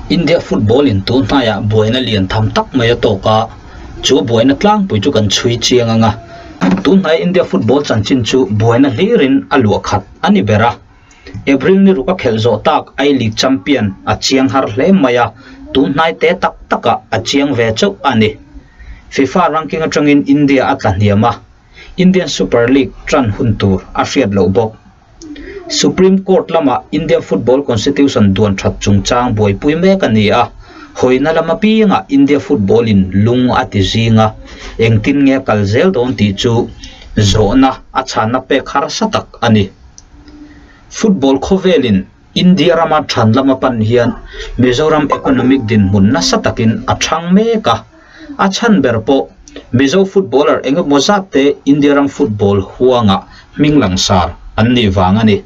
India football in tun hnaiah buaina lian tham tak mai a tawk a, chu buaina tlangpui chu kan chhui chiang ang a. Tun hnaia India football chanchin chu buaina hlirin a luah khat a ni ber a. April ni ruk a khelh zawh tak I League champion a chiang har hle mai a, tun hnai te tak takah a chiang ve chauh a ni. FIFA ranking atangin India a tla hniam a, Indian Super League tan hun tur a hriat loh bawk. Supreme Court lamah India Football Constitution duan that chungchang buaipui mek a ni a, hawina lam apiangah India Football in lung a ti zing a, engtin nge a kal zel dawn tih chu zawhna a chhanna pek harsa tak a ni. Football khawvelin India rama than lama pan hian Mizoram economic dinhmun nasa takin a thang mek a, a chhan ber pawh Mizo footballer eng emaw zat te India ram football huangah hming langsar an nih vang a ni.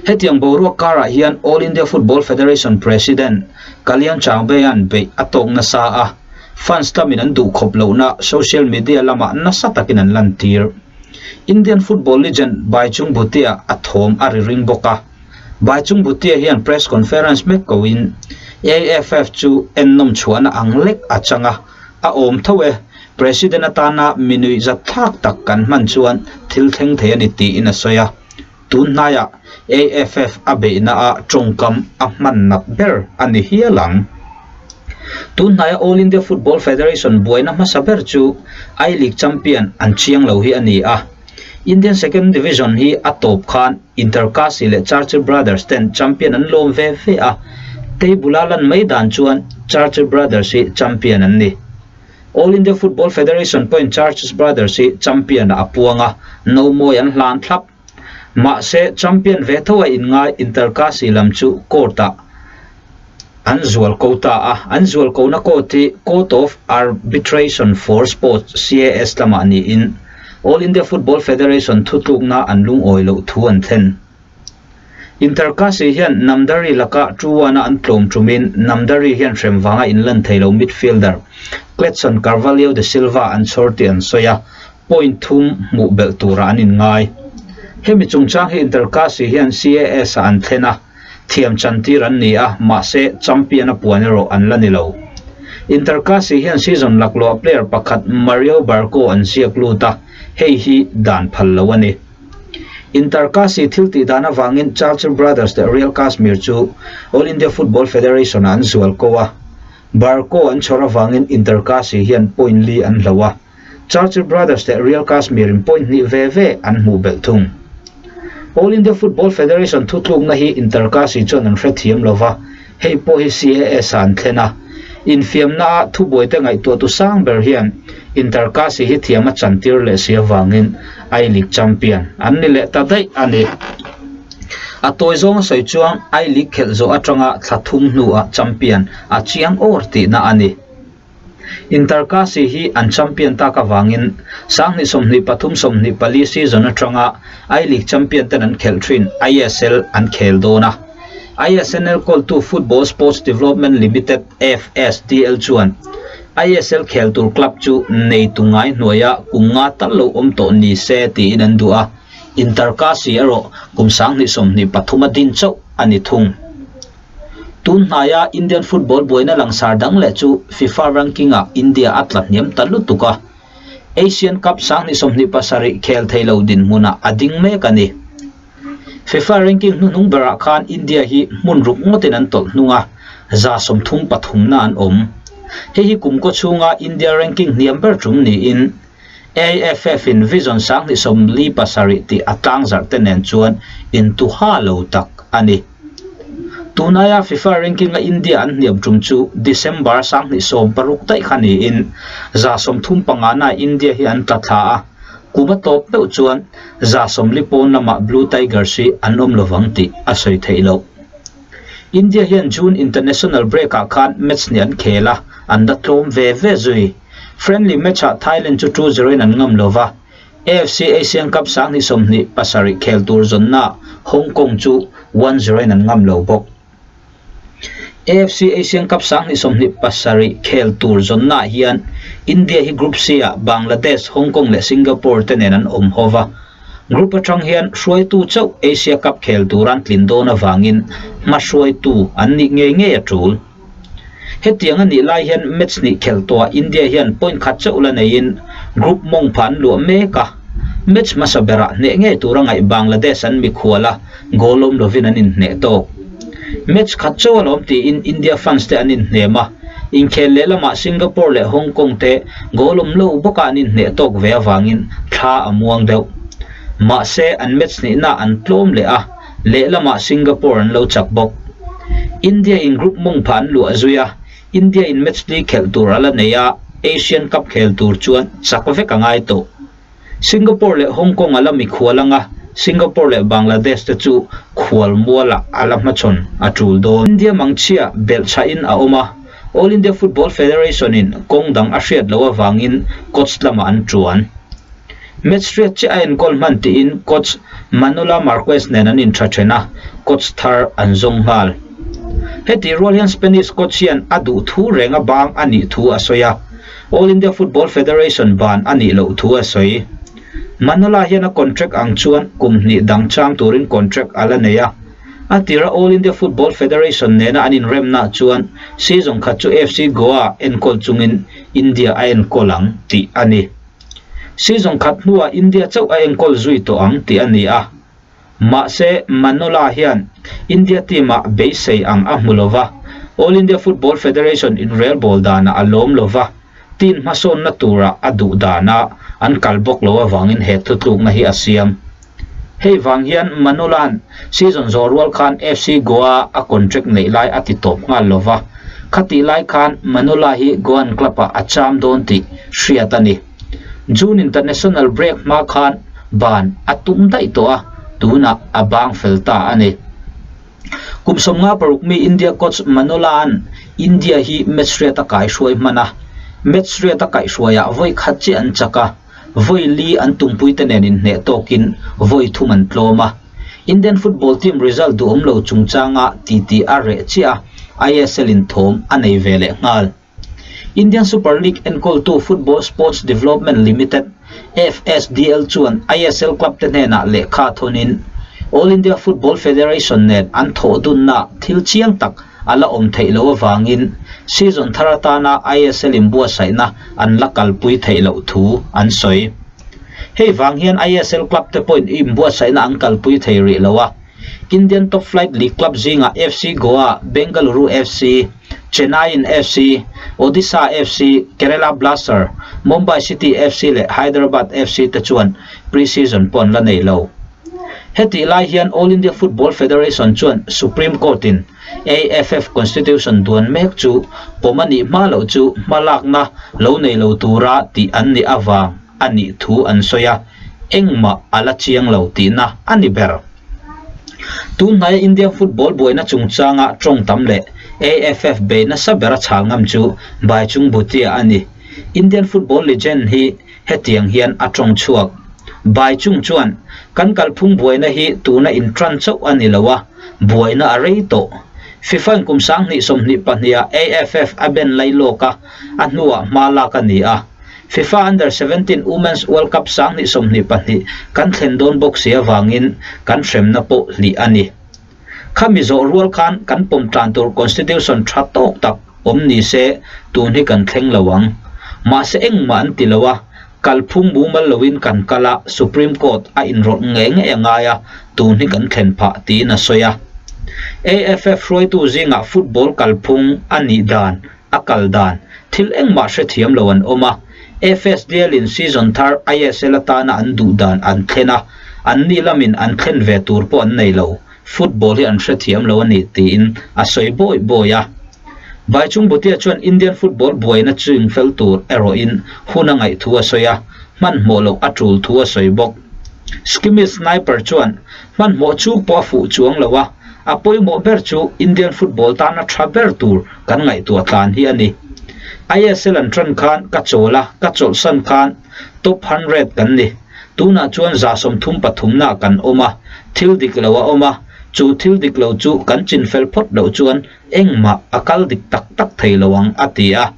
Hetiang boruak karah hian All India Football Federation President Kalyan Chaubey-a'n beih a tawk nasa a, fans lamin an duhkhawp lohna social media lamah nasa takin an lantir. Indian football legend Baichung Bhutia a thawm a ri ring bawk a. Baichung Bhutia hian press conference mek koin AFF chu ennawm chhuahna ang lek a chang a, a awm tho e, President atana mi nuihzat thlak tak kan hman chuan thil thleng thei a ni tiin a sawi a. Tun hnaiah AFF a beihna ah tawngkam a hman nat ber a ni hial ang. Tun hnaia All India Football Federation buaina hmasa ber chu I-League champion an chiang lo hi a ni a. Indian Second Division hi a tawp khan Inter Kashi leh Churchill Brothers ten champion an lawm ve ve a, table a lan mai dan chuan Churchill Brothers hi champion an ni. All India Football Federation pawhin Churchill Brothers hi champion ah a puang a, nomawi an hlan thlap. Mahse, champion ve tho a inngai Inter Kashi lam chu court-ah an zual ko ta a, an zual kona court hi Court of Arbitration for Sports, CAS, lamah niin All India Football Federation thutlukna an lungawi loh thu an thlen. Inter Kashi hian Namdhari laka 2-1 a an tlawm tumin Namdhari hian hrem vanga inlan thei lo midfielder Cletson Carvalho de Silva an chhawr tih an sawi a, point thum hmuh belh turah an inngai. Hemi chungchang hi Inter Kashi hian CAS-ah an thlen a, thiam chantir an ni a, mahse champion a puan erawh an la ni lo. Inter Kashi hian season laklawh player pakhat Mario Barco an ziak lut a, hei hi dan phal lo a ni. Inter Kashi thil tih dan avangin Churchill Brothers leh Real Kashmir chu All India Football Federation-ah an zual ko a, Barco an chhawr avangin Inter Kashi hian point li an hloh a, Churchill Brothers leh Real Kashmir-in point hnih ve ve an hmuh belh thung. All India Football Federation thutlukna hi Inter Kashi chuan an hrethiam lo va, hei pawh hi CAS-ah an thlen a. Infiamnaah thubuaite ngaihtuahtu sang ber hian Inter Kashi hi thiam a chantir leh si avangin I-League champion an ni leh ta daih a ni. A tawi zawnga sawi chuan I-League khelh zawh atanga thla thum hnuah champion a chiang awr tihna a ni. Inter Kashi hi an champion tak avangin 2023 24 season atanga I-League champion ten an khelh thin ISL an khel dawn a. ISNL kawltu Football Sports Development Limited, FSDL, chuan ISL khel tur club chu neitu ngai hnuaia kum nga tal lo awm tawh ni se tiin an duh a, Inter Kashi erawh kum 2023 a din chauh a ni thung. Tun hnaia Indian football buaina langsar dang leh chu FIFA ranking-ah India a tla hniam ta lutuk a, Asian Cup 2027 khel thei lo dinhmunah a ding mek a ni. FIFA ranking hnuhnung berah khan India hi hmun ruk ngawtin an tawlh hnung a, 33 na an awm. Hei hi kum kaw chhunga India ranking hniam ber tum niin AIFF-in Vision 2047 tih a tlangzarh te nen chuan intuha lo tak a ni. Tunaia FIFA ranking-a India an hniam tum chu December 2016 daih kha niin 35 na India hi an tla thla a, kum a tawp meuh chuan 40 pawn lamah Blue Tigers hi an awm lovang tih a sawi theih loh. India hian June international break-ah khan match hnih an khel a, an la tlawm ve ve zui. Friendly match-ah Thailand chu 2-0 in an ngam lova, AFC Asian Cup 2027 khel tur zawnnaah Hong Kong chu 1-0 in an ngam lo bawk. AFC Asian Cup 2027 khel tur zawnnaah hian India hi Group C-ah Bangladesh, Hong Kong leh Singapore te nen an awm ho va. Group atang hian hruaitu chauh Asia Cup khel tur an tlin dawn avangin hma hruaitu an nih ngei ngei a tul. Hetiang a nih lai hian match hnih khelh tawhah India hian point khat chauh la neiin group mawng pha an luah mek a. Match hmasa berah hneh ngei tura ngaih Bangladesh an mikhual a, goal awm lovin an inhneh tawk. Match khat chauh alawm tiin India fans te an inhnem a, inkhel lehlamah Singapore leh Hong Kong te goal awm lo bawka an inhneh tawk ve avangin thla a muang deuh. Mahse an match hnihna an tlawm leh a, lehlamah Singapore an lo chak bawk. India in group mawng pha an luah zui a, India in match li khelh tur a la nei a, Asian Cup khel tur chuan chak vek a ngai tawh. Singapore leh Hong Kong a la mikhual anga, Singapore leh Bangladesh te chu khual mualah a la hmachhawn a tul dawn. India mangchhia belhchhahin a awm a, All India Football Federation in kawng dang a hriat loh avangin coach lamah an tuan. Match hriat chiah a enkawl hman tiin coach Manola Marquez nen an intha then a, coach thar an zawng nghal. Hetih rual hian Spanish coach hian a duh thu reng a bang a nih thu a sawi a, All India Football Federation ban a nih loh thu a sawi. Manola hian a contract ang chuan kum hnih dang chang turin contract a la nei a. A tira All India Football Federation nena an inremnaah chuan season khat chu FC Goa enkawl chungin India a enkawl ang tih a ni. Season khat hnuah India chauh a enkawl zui tawh ang tih a ni a. Mahse, Manola hian India team-ah beisei ang a hmu lo va, All India Football Federation inrelbawl danah a lawm lo va, team hmasawnna tura a duh dana an kal bawk lo avangin he thutlukna hi a siam. Hei vang hian Manola'n season zawh rual khan FC Goa a contract neih lai a ti tawp nghal lo va, khatih lai khan Manola hi Goan club-ah a cham dawn tih hriat a ni. June international break hma khan ban a tum daih tawh a, tunah a bang fel ta a ni. Kum 56 mi India coach Manola'n India hi match riat a kaihruai hman a, match riat a kaihhruaiah vawi khat chiah an chak a, Vawi li an tumpuite nen inhneh tawkin vawi thum an tlawm a. Indian football team result duhawm lo chungchanga titi a reh chiah a, ISL in thawm a nei ve leh nghal. Indian Super League enkawltu Football Sports Development Limited, FSDL, chuan ISL club te hnenah lehkha thawnin All India Football Federation nen an thawh dunna thil chiang tak a la awm theih loh avangin season thar atana ISL inbuatsaihna an la kalpui theih loh thu an sawi. Hei vang hian ISL club te pawhin inbuatsaihna an kalpui thei rih lo a, Indian Top Flight League club zingah FC Goa, Bengaluru FC, Chennaiyin FC, Odisha FC, Kerala Blaster, Mumbai City FC leh Hyderabad FC te chuan pre-season pawh an la nei lo. Hetih lai hian All India Football Federation chuan Supreme Court-in AFF Constitution duan mek chu pawm a nih hma loh chu hmalakna lo nei lo tura tih an nih avang a nih thu an sawi a, engmah a la chiang lo tihna a ni ber. Tunhnaia Indian football buaina chungchanga tawng tam leh AFF bei nasa bera chhal ngam chu Baichung Bhutia a ni. Indian football legend hi Hetiang hian a tawng chhuak. Bai chung chuan, Kan kalphung buaina hi tuna intran chauh a ni lo a, buaina a rei tawh. FIFA in kum 2022 ah AFF a ben lai lawk a, a hnuah hma lak a ni a. FIFA Under 17 Women's World Cup 2022 kan thlen dawn bawk si avangin kan hremna pawh hlih a ni. Khami zawh rual khan kan pawm tlan tur Constitution tha tawk tak awm ni se tun hi kan thleng lo ang. Mahse engmah an ti lo a, kalphung mumal loin kan kal a, Supreme Court a inrawlh ngei ngei a ngai a, tun hi kan thlen phah tiin a sawi a. AFF hruaitu zingah football kalphung a nih dan a kal dan thil engmah hrethiam lo an awm a, FSDL in season thar ISL atana an duh dan an thlen a, anni lamin an thlen ve tur pawh an nei lo, football hi an hrethiam lo a ni tiin a sawi bawi bawi a. Baichung Bhutia chuan Indian football buaina ching fel tur erawhin hun a ngaih thu a sawi a, hmanhmawh loh a tul thu a sawi bawk. Skimmy Sniper chuan hmanhmawh chuk pawh a fuh chuang lo a, a pawimawh ber chu Indian football tana tha ber tur kan ngaihtuah tlan hi a ni. ISL an tan khan ka chawl a, ka chawlhsan khan top hundred kan ni. Tunah chuan 33 na kan awm a, thil dik lo a awm a, chu thil dik lo chu kan chinfel phawt loh chuan engmah a kal dik tak tak thei lo ang a ti a.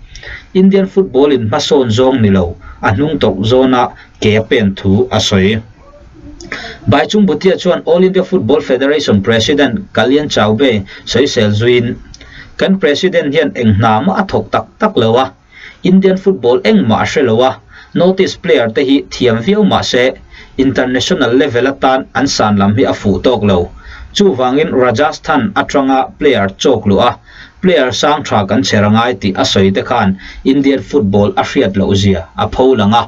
Indian football in hmasawn zawng ni lo, a hnung tawlh zawna ke a pen thu a sawi. Baichung Bhutia chuan All India Football Federation President Kalyan Chaubey sawisel zuiin, Kan President hian eng hna mah a thawk tak tak lo a, Indian football engmah a hre lo a, notice player te hi thiam viau mah se international level atan an san lam hi a fuh tawk lo. Chuvangin Rajasthan atanga player chawk luh a, player sang tha kan chher a ngai tih a sawi te khan Indian football a hriat loh zia a pho lang a.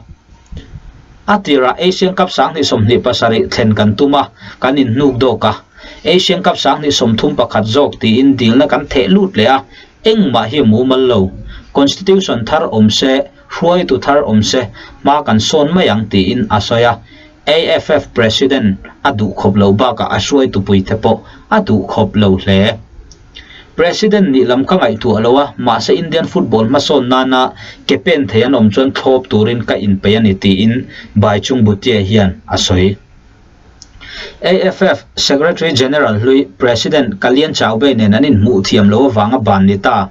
A tirah Asian Cup 2027 thlen kan tum a, kan inhnuk dawk a. Asian Cup 2031 zawk tiin dilna kan theh lut leh a, engmah hi mumal lo. Constitution thar awm se, hruaitu thar awm se, hma kan sawn mai ang tiin a sawi a. AFF President a duhkhawp lo bakah a hruaitupuite pawh a duhkhawp lo hle. President nih lam ka ngaihtuah lo a, mahse Indian football hmasawn nana ke pen thei an awm chuan thlawp turin ka inpeih a ni tiin Baichung Bhutia hian a sawi. AFF Secretary General hlui President Kalyan Chaubey nen an inhmuh thiam loh avanga ban ni ta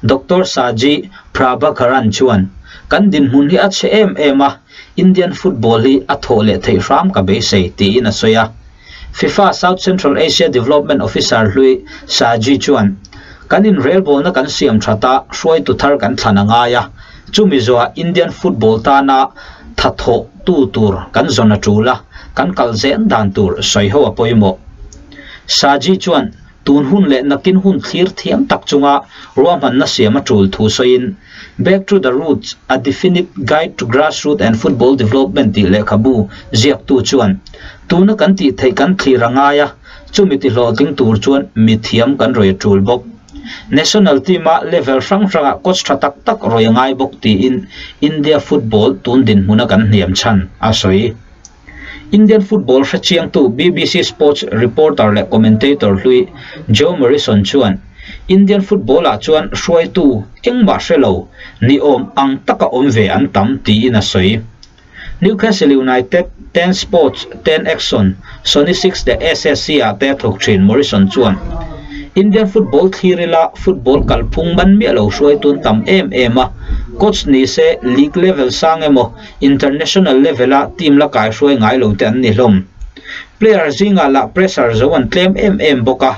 Doctor Saji Prabhakaran chuan, Kan dinhmun hi a chhe em em a, Indian football hi a thawh leh theih hram ka beisei, tiin a sawi a. Fifa South Central Asia Development Officer hlui Saji chuan, Kan inrelbawlna kan siam that a, hruaitu thar kan thlan a ngai a, chumi zawhah Indian football tana tha thawhtu tur kan zawn a tul a, kan kal zel dan tur sawi ho a pawimawh. Saji chuan, Tun hun leh nakin hun thlir thiam tak chunga ruahmanna siam a tul thu sawiin, Back to the Roots, A Definite Guide to Grassroots and Football Development tih lehkhabu ziaktu chuan, Tuna kan tih theih kan thlir a ngai a, chumi ti hlawhtling tur chuan mi thiam kan rawi a tul bawk. National team-a level hrang hrangah coach tha tak tak rawi a ngai bawk tiin India football tun dinhmuna kan hniam chhan a sawi. Indian football hrechiangtu BBC Sports reporter leh commentator hlui Joe Morrison chuan, Indian football-ah chuan hruaitu engmah hre lo, ni awm ang taka awm ve an tam, tiin a sawi. Newcastle United, Ten Sports, Ten Action, Sony Six leh SSC-ah te a thawk thin Morrison chuan, Indian football thlir ila football kalphung man miah lo hruaitu an tam em em a, coach ni se league level sang emaw, International level-a team la kaihruai ngai lo te an ni hlawm. Player zingah lah pressure zo an tlem em em bawk a,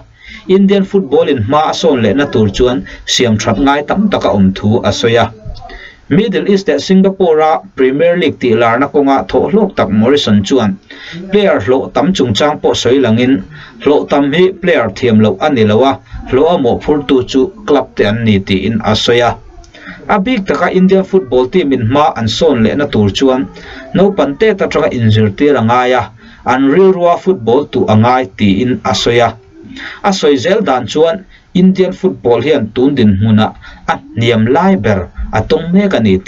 Indian football-in hma a sawn lehna tur chuan siam that ngai tam tak a awm thu a sawi a. Middle East leh Singapore-a Premier League tih larna kawnga thawh hlawk tak Morrison chuan player hlawh tam chungchang pawh sawi langin, hlawh tam hi player thiam loh a ni lo a, hlawh a mawhphurtu chu club te an ni tiin a sawi a. A bik taka Indian football team in hma an sawn lehna tur chuan naupan tet atanga inzirtir a ngai a, an rilrua football tuh a ngai tiin a sawi a. A sawi zel dan chuan Indian football hian tun dinhmunah a hniam lai ber a tawng mek a ni tih.